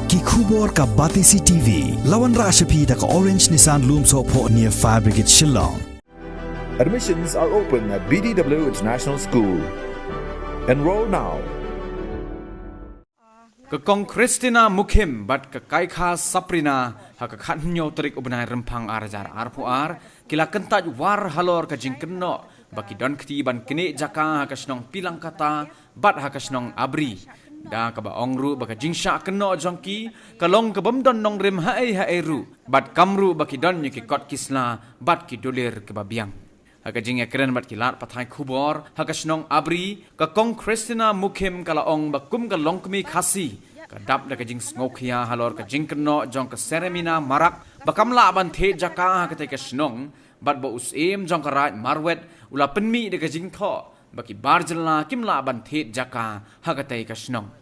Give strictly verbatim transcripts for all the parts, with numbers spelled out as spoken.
Ki khubor ka Batesi T V, la wanrah sha phi da ka Orange Nissan Lumsohphoh near Fire Brigade Shillong. Admissions are open at B D W International School. Enroll now. Ka Kong Christina Mukhim bad ka Kaikha Saprina ha ka khathynñiew tarik u bnai Rymphang ar hajar arphew ar ki la kyntait war halor ka jingkynnoh ba ki don kti ban knieh jaka ha ka shnong Pilangkata bad ha ka shnong Abri. Da kaba ong ruh ba ka jingshah kynnoh jong ki ka long ka bym don nongrim haei haei ruh bad kam ruh ba ki don ïa ki kot ki sla bad ki dulir kiba biang. Ha ka jingïakren bad ki lad pathai khubor ha ka shnong Abri, ka Kong Christina Mukhim ka la ong ba kum ka longkmie Khasi ka dap da ka jingsngewkhia halor ka jingkynnoh jong ka Seremina Marak ba kam lah ban thied jaka ha katei ka shnong bad ba u Syiem jong ka Raid Marwet u la pynmih da ka jingthoh ba ki bar jylla kim lah ban thied jaka ha katei ka shnong.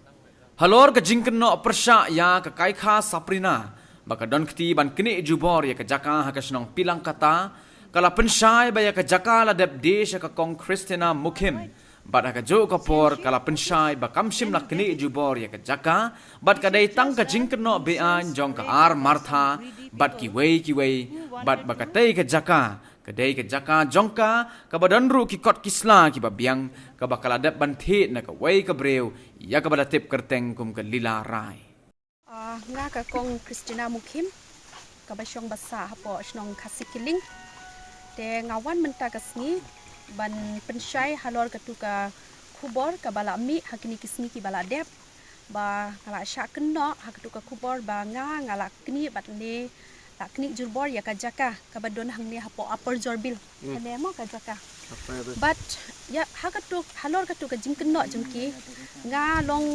Halor ka jingkynnoh pyrshah ïa ka Kaikha Saprina ba ka don kti ban knieh jubor ïa ka jaka ha ka shnong Pilangkata, ka la pynshai ba ïa ka jaka la dep die sha ka Kong Christina Mukhim bad ha kajuh ka por ka la pynshai ba kam shym la knieh jubor ïa ka jaka bad ka dei tang ka jingkynnoh beaiñ jong ka R Martha bad kiwei kiwei bad ba katei ka jaka ka dei ka jaka jong ka kaba don ruh ki kot ki sla kiba biang kaba ka la dep ban thied na kawei ka briew ïa kaba la tip kyrteng kum ka Lila Rai. Ah, nga ka Kong Christina Mukhim, kaba shong basa hapoh shnong Khasi Killing. Te nga wan mynta ka sngi ban pynshai halor katu ka khubor kaba la mih ha kine ki sngi kiba la dep. Ba nga la shah kynnoh ha katu ka khubor ba nga nga la knieh bad ne la knieh jubor ïa ka jaka kaba don hangne hapoh Upper Jorbil. Hmm. Hangne mo ka jaka. Bad ïa ha katu halor katu ka jingkynnoh jong ki nga long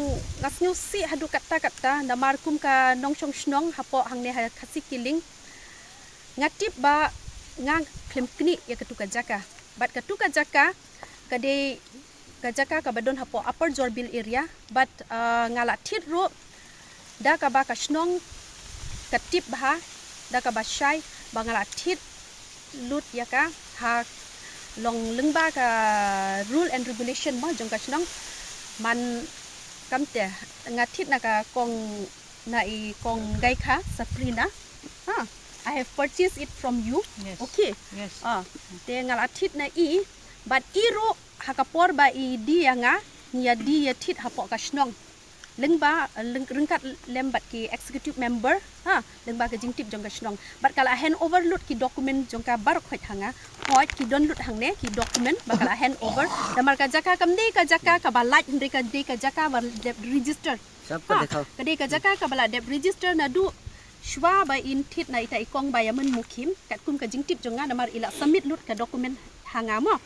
nga sngewsih haduh katta katta namar kum ka nongshong shnong hapoh hangne ha Khasi Killing. Nga tip ba nga khlem knieh ïa katu ka jaka. Bad katu ka jaka ka dei ka jaka kaba don hapoh Upper Jorbil area bad, uh, nga la thied ruh da kaba ka shnong ka tip bha da kaba shai ba nga la thied lut ïa ka ha long lyngba ka rule and regulation mo jong ka shnong man kamte nga thied na ka kong na i kong Gaikha Saprina. Ha, I have purchased it from you. Yes. Okay. Yes. Ah, te nga la thied na i bad i ruh ha ka por ba i die ïa nga ngi ïa die ïa thied hapoh ka shnong. Lyngba lyng, ryngkat lem bad ki executive member ha lyngba ka jingtip jong ka shnong. Bad ka la hand over lut ki document jong ka baroh khoit ha nga. Khoit ki don lut hangne ki document ba ka la hand over. Namar ka jaka kam dei ka jaka kaba lait hynrei ka dei ka jaka ba dep register. Ha, ka dei ka jaka kaba la dep register naduh shwa ba in thied na ita i kong Bayamen Mukhim katkum ka jingtip jong nga namar i la submit lut ka document ha nga mo.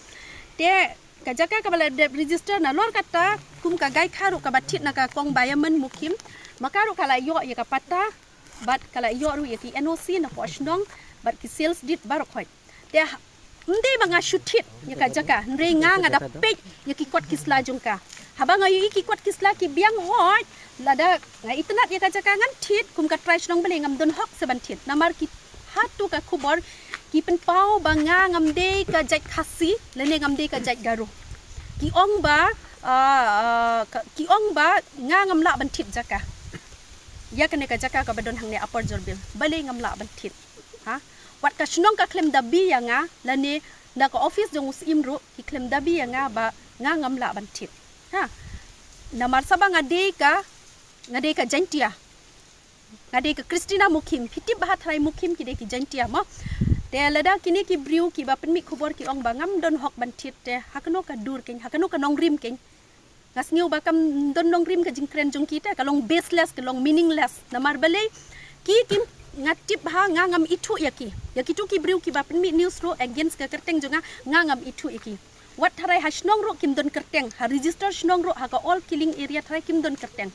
Te ka jaka kaba la dep register nalor kata kum ka Gaikha ruh kaba thied na ka kong Bayamen Mukhim ma ka ruh ka la ïoh ïa ka patta bad ka la ïoh ruh ïa ki N O C napoh shnong bad ki sales deed baroh khoit. Te ha, ym dei ba nga shu thied ïa ka jaka hynrei nga nga da peit ïa ki kot ki sla jong ka. Haba nga ïohi ki kot ki sla ki biang hoi lada nga itynnad ïa ka jaka ngan thied kum ka trai shnong balei ngam don hok se ban thied. Namar ki hatu ka khubor ki pynpaw ba nga ngam dei ka jait Khasi lane ngam dei ka jait Garo. Ki ong ba, ah, ah, ka, ki ong ba nga ngam lah ban thied jaka. Ïa kane ka jaka kaba don hangne Upper Jorbil balei ngam lah ban thied. Ha? Wat ka shnong ka khlem dabi ïa nga lane na ka office jong u Syiem ruh ki khlem dabi ïa nga ba nga ngam lah ban thied. Ha? Namar saba nga dei ka nga dei ka Jaintia. Nga dei ka Christina Mukhim, phi tip ba ha trai Mukhim ki dei ki Jaintia mo. Te lada kine ki briew kiba pynmih khubor ki ong ba ngam don hok ban thied te ha kano ka dur kein, ha kano ka nongrim kein. Nga sngew ba kam don nongrim ka jingkren jong ki te ka long baseless ka long meaningless. Namar balei ki kim nga tip ba ha nga ngam ithuh ïa ki. Ïa kitu ki briew kiba pynmih news ruh against ka kyrteng jong nga nga ngam ithuh ïa ki. Wat tharai ha shnong ruh kim don kyrteng, ha register shnong ruh ha ka Old Killing area tharai kim don kyrteng.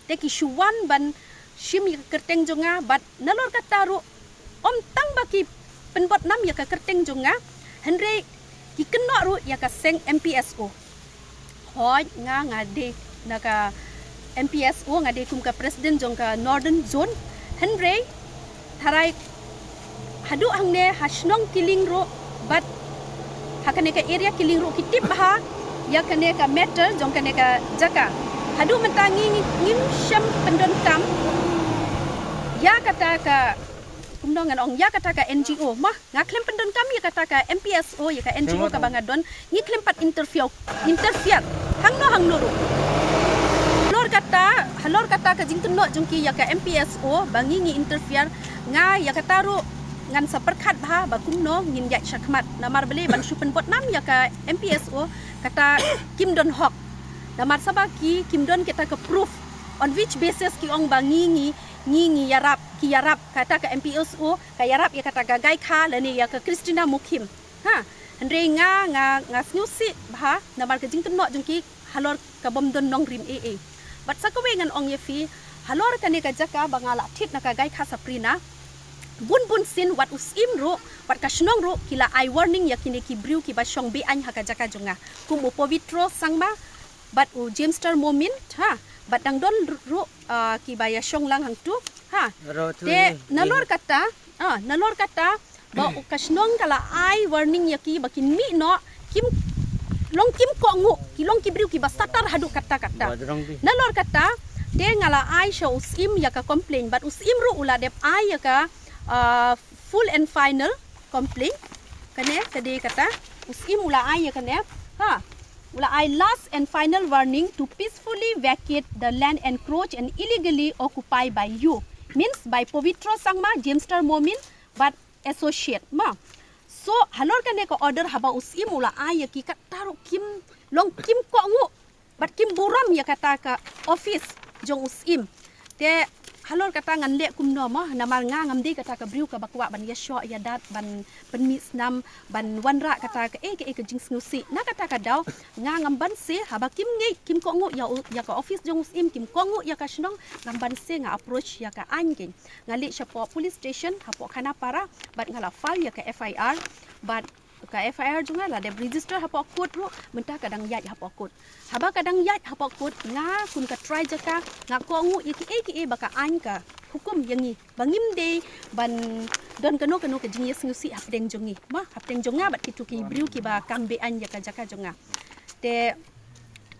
Te ki shu wan ban shim ïa ka kyrteng jong nga bad nalor kata ruh ym tang ba ki pynbud nam ïa ka kyrteng jong nga hynrei ki kynnoh ruh ïa ka seng M P S O. Hoi nga nga dei na ka M P S O nga dei kum ka president jong ka Northern Zone hynrei tharai haduh hangne ha shnong Killing ruh bad ha kane ka area Killing ruh ki tip bha ïa kane ka matter jong kane ka jaka. Haduh mynta ngi ngim shym pyndonkam Ïa kata ka, kumno ngan ong, ïa kata ka N G O, ma, nga khlem pyndonkam ïa kata ka M P S O, ïa ka N G O kaba nga don, ngi khlem pat interfere, interfere hangno hangno ruh. Halor kata, halor kata ka jingkynnoh jong ki ïa ka M P S O ba ngi ngi interfere, nga ïa kata ruh ngan sa pyrkhat bha ba kumno ngin ïaid shakhmat. Namar balei ban shu pynbodnam ïa ka M P S O, kata kim don hok. Namar saba ki kim don kita ka proof on which basis ki ong ba ngi ngi ngi ngi ïarap, ki ïarap kata ka M P S O, ka ïarap ïa kata ka Gaikha lane ïa ka Christina Mukhim. Ha, hynrei nga nga nga sngewsih bha namar ka jingkynnoh jong ki halor ka bym don nongrim ei ei. Bad sa kawei ngan ong ïa phi, halor kane ka jaka ba nga la thied na ka Gaikha Saprina, bun bun sien wat u Syiem ruh, wat ka shnong ruh, ki la ai warning ïa kine ki briew kiba shong be-aiñ ha ka jaka jong nga. Kum u Pavitro Sangma, bad u James Star Momin, ha, bad dang don ruh, ah, kiba ïa shong lang hangtu, ha. Te nalor kata, ah, nalor kata ba u ka shnong ka la ai warning ïa ki ba kin mih noh, kim long kim kohnguh, ki long ki briew kiba satar haduh katta katta. Nalor kata, te nga la ai sha u Syiem ïa ka complaint, bad u Syiem ruh u la dep ai ïa ka, ah, full and final complaint. Kane ka dei kata, u Syiem u la ai ïa kane, ha. U la ai last and final warning to peacefully vacate the land encroached and illegally occupied by you, means by Pavitro Sangma, James Star Momin, bad associate, ma. So halor kane ka order haba u Syiem u la ai ïa ki, kata ruh kim long kim kohnguh bad kim burom ïa kata ka office jong u Syiem. Te halor kata ngan leh kumno, ma, namar nga ngam dei kata ka briew kaba kwah ban ïashoh ïadat, ban pynmih snam, ban wanrah kata kaei kaei ka jingsngewsih. Na kata ka daw nga ngam banse, haba kim ngeit, kim kohnguh ïa u, ïa ka office jong u Syiem, kim kohnguh ïa ka shnong, ngam banse nga approach ïa ka aiñ kein. Nga leit shapoh police station hapoh Khanapara bad nga la file ïa ka F I R, bad ka F I R jong nga la dep register hapoh court ruh, mynta ka dang ïaid hapoh court. Haba ka dang ïaid hapoh court, nga kum ka trai jaka nga kohnguh ïa kiei kiei ba ka aiñ ka hukum ïa ngi, ba ngim dei ban don kano kano ka jingïasngewsih hapdeng jong ngi, ma, hapdeng jong nga bad kito ki briew kiba kam be-aiñ ïa ka jaka jong nga. Te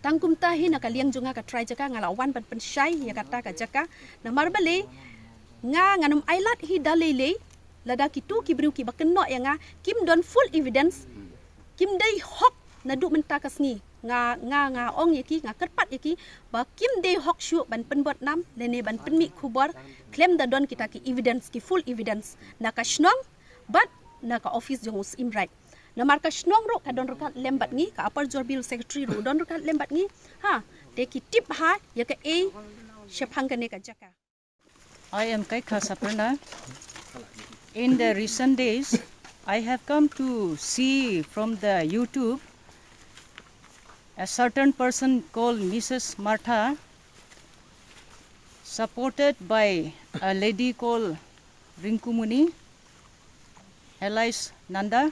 tang kumta hi na ka liang jong nga ka trai jaka nga la wan ban pynshai ïa kata ka jaka. Namar balei, nga ngan ym ailad hi da lei lei lada kito ki briew kiba kynnoh ïa nga kim don full evidence, kim dei hok. Naduh mynta ka sngi nga nga nga ong ïa ki, nga kyrpad ïa ki ba kim dei hok shuh ban pynbodnam lane ban pynmih khubor khlem da don kita ki evidence, ki full evidence na ka shnong bad na ka office jong u Syiem, right? Namar ka shnong ruh ka don ryngkat lem bad ngi, ka Upper Jor Bill Secretary ruh don ryngkat lem bad ngi. Ha, te ki tip bha ïa kaei shaphang kane ka jaka. I am Gaikha Saprina. In the recent days, I have come to see from the YouTube a certain person called Missus Martha, supported by a lady called Rinkumuni, alias Nanda,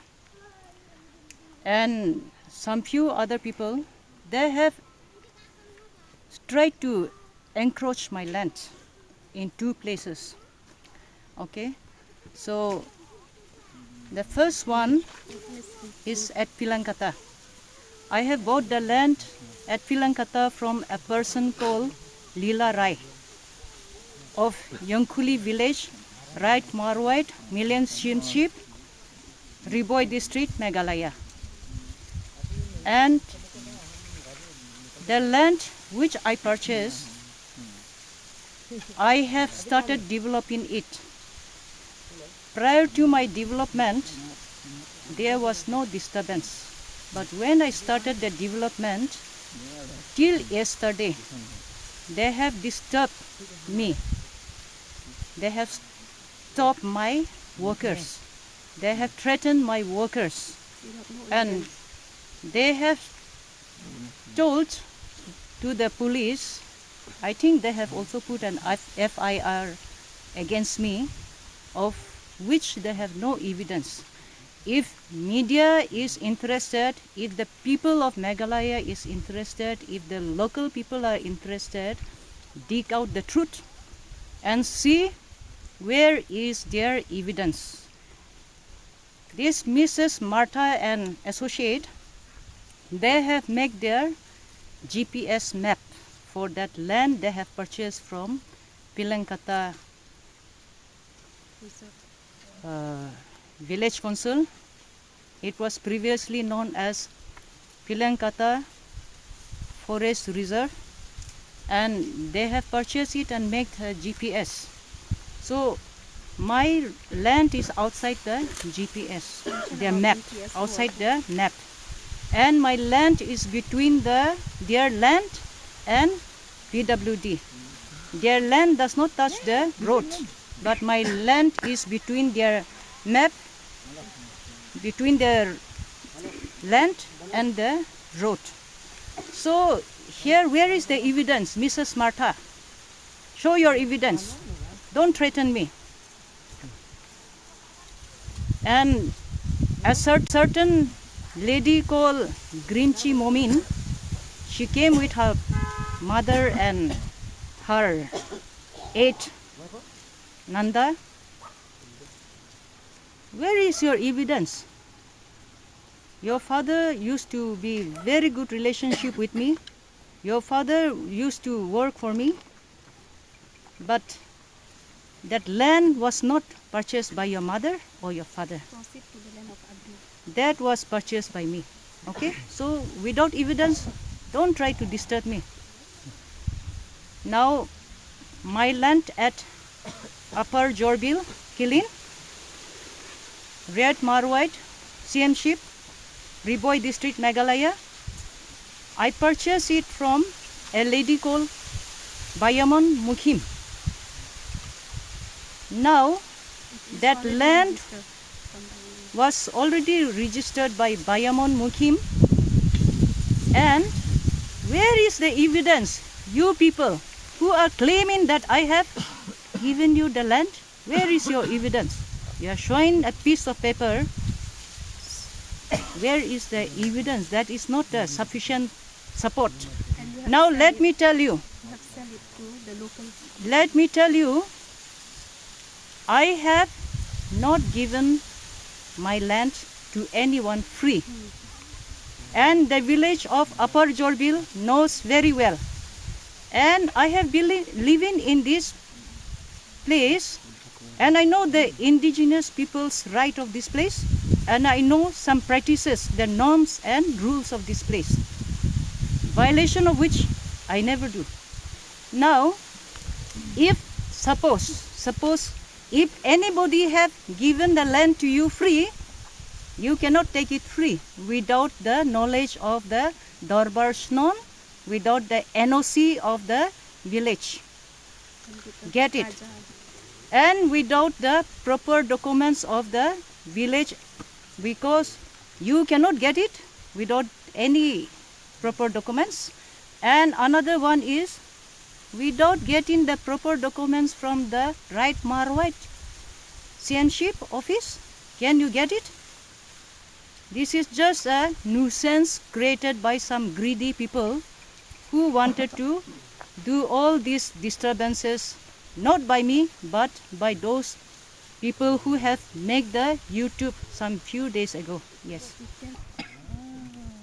and some few other people. They have tried to encroach my land in two places. Okay, so the first one is at Pilangkata. I have bought the land at Pilangkata from a person called Lila Rai of Yangkhuli village, Right Marwait, Million Shimship, Ri Bhoi District, Meghalaya. And the land which I purchased, I have started developing it. Prior to my development, there was no disturbance. But when I started the development, till yesterday, they have disturbed me. They have stopped my workers. They have threatened my workers. And they have told to the police, I think they have also put an F- F I R against me, of which they have no evidence. If media is interested, if the people of Meghalaya is interested, if the local people are interested, dig out the truth and see where is their evidence. This Missus Martha and associate, they have make their G P S map for that land they have purchased from Pilangkata uh, Village Council. It was previously known as Pilangkata Forest Reserve, and they have purchased it and made a G P S. So my land is outside the G P S, the map, outside the map, and my land is between the their land and P W D. Their land does not touch the road, but my land is between their map, between their land and the road. So here, where is the evidence, Missus Martha? Show your evidence. Don't threaten me. And a cer- certain lady called Grinchi Momin, she came with her mother and her eight Nanda. Where is your evidence? Your father used to be very good relationship with me. Your father used to work for me. But that land was not purchased by your mother or your father. Proceed to the land of Abdi. That was purchased by me. Okay? So without evidence, don't try to disturb me. Now, my land at Upper Jorbil, Kilin, Red Marwite, Sienship, Ri Bhoi District, Meghalaya. I purchased it from a lady called Bayamon Mukhim. Now, that land was already registered by Bayamon Mukhim. And where is the evidence, you people who are claiming that I have given you the land? Where is your evidence? You are showing a piece of paper. Where is the evidence? That is not a sufficient support. Now let me tell you. Let me tell you, I have not given my land to anyone free. And the village of Upper Jorbil knows very well. And I have been li- living in this place, and I know the indigenous people's right of this place, and I know some practices, the norms and rules of this place, violation of which I never do. Now, if suppose, suppose if anybody have given the land to you free, you cannot take it free without the knowledge of the Dorbar Shnong, without the N O C of the village. Get it? And without the proper documents of the village, because you cannot get it without any proper documents. And another one is, without getting the proper documents from the Right Marwite Sienship office, can you get it? This is just a nuisance created by some greedy people who wanted to do all these disturbances, not by me, but by those people who have made the YouTube some few days ago. Yes.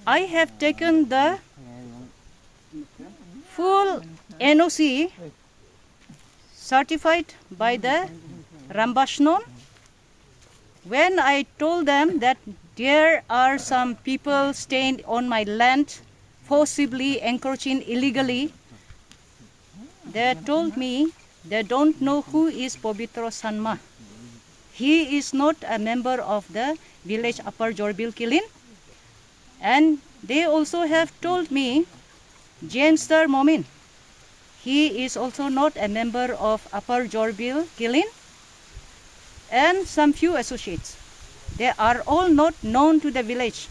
I have taken the full N O C certified by the Rambashnon. When I told them that there are some people staying on my land, forcibly encroaching illegally, they told me they don't know who is Pobitro Sanma. He is not a member of the village Upper Jorbil Kilin. And they also have told me Jane Star Momin. He is also not a member of Upper Jorbil Kilin, and some few associates. They are all not known to the village.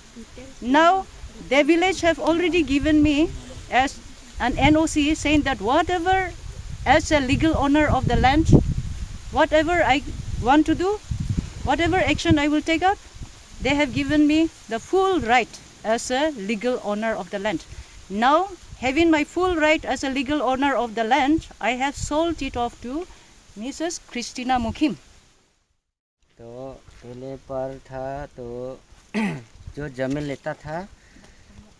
Now, the village have already given me as an N O C, saying that whatever, as a legal owner of the land, whatever I want to do, whatever action I will take up, they have given me the full right as a legal owner of the land. Now, having my full right as a legal owner of the land, I have sold it off to Missus Christina Mukhim. तो पहले पर था तो जो जमीन लेता था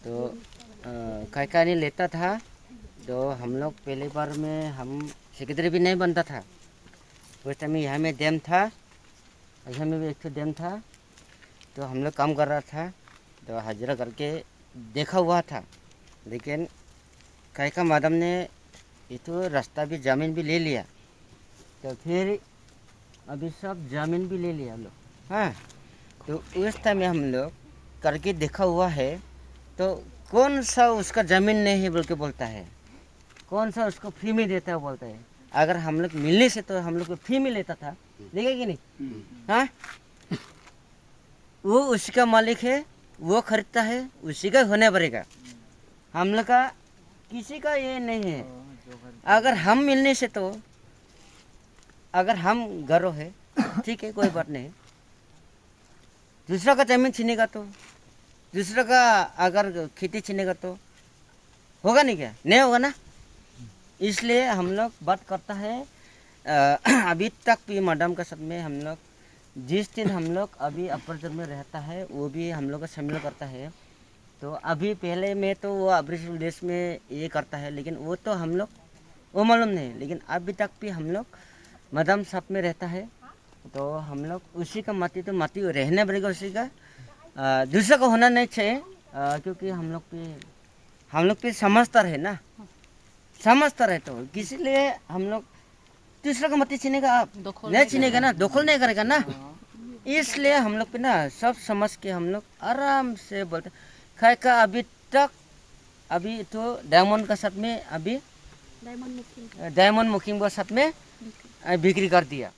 तो अ, कायका नहीं लेता था। तो हम लोग पहले बार में हम सेक्रेटरी भी नहीं बनता था। उस टाइम यहाँ में डैम था। यहाँ में भी एक ठो डैम था, तो हम लोग काम कर रहा था, तो हाजिरा करके देखा हुआ था, लेकिन कायका मैडम ने ये तो रास्ता भी, जमीन भी ले लिया, तो फिर अभी सब जमीन भी ले लिया लोग। हाँ, तो उस टाइम में हम लोग करके देखा हुआ है, तो कौन सा उसका जमीन नहीं है बोल के बोलता है, कौन सा उसको फ्री में देता है बोलता है। अगर हम लोग मिलने से तो हम लोग को फ्री में लेता था, देगा कि नहीं? हाँ, वो उसी का मालिक है, वो खरीदता है, उसी का होना पड़ेगा। हम लोग का किसी का ये नहीं है। अगर हम मिलने से तो, अगर हम घरों है, ठीक है, कोई बात नहीं। दूसरा का जमीन छीनेगा तो, दूसरा का अगर खेती छीनेगा तो होगा नहीं क्या? नहीं होगा ना। इसलिए हम लोग बात करता है। अ, अभी तक भी मैडम का साथ में हम लोग, जिस दिन हम लोग अभी अपर जर में रहता है, वो भी हम लोग को शामिल करता है। तो अभी पहले में तो वो अब्रिजिनल देश में ये करता है, लेकिन वो तो हम लोग, वो मालूम नहीं, लेकिन अभी तक भी हम लोग मैडम साथ में रहता है। तो हम लोग उसी का माटी तो माटी रहने पड़ेगा उसी का। अ, दूसरा का होना नहीं चाहिए, अ, क्योंकि हम लोग पे, हम लोग पे समझदार है ना, समझदार है, तो किसी लिए हम लोग दूसरा का माटी छीनेगा आप? दखल नहीं नहीं छीनेगा करेगा। ना, दखल नहीं करेगा ना। इसलिए हम लोग पे ना सब समझ के हम लोग आराम से बोलते। खाए का अभी तक, अभी तो डायमंड का साथ में अभी, डायमंड मुखिंग। डायमंड मुखिंग के साथ में, अ, बिक्री कर दिया।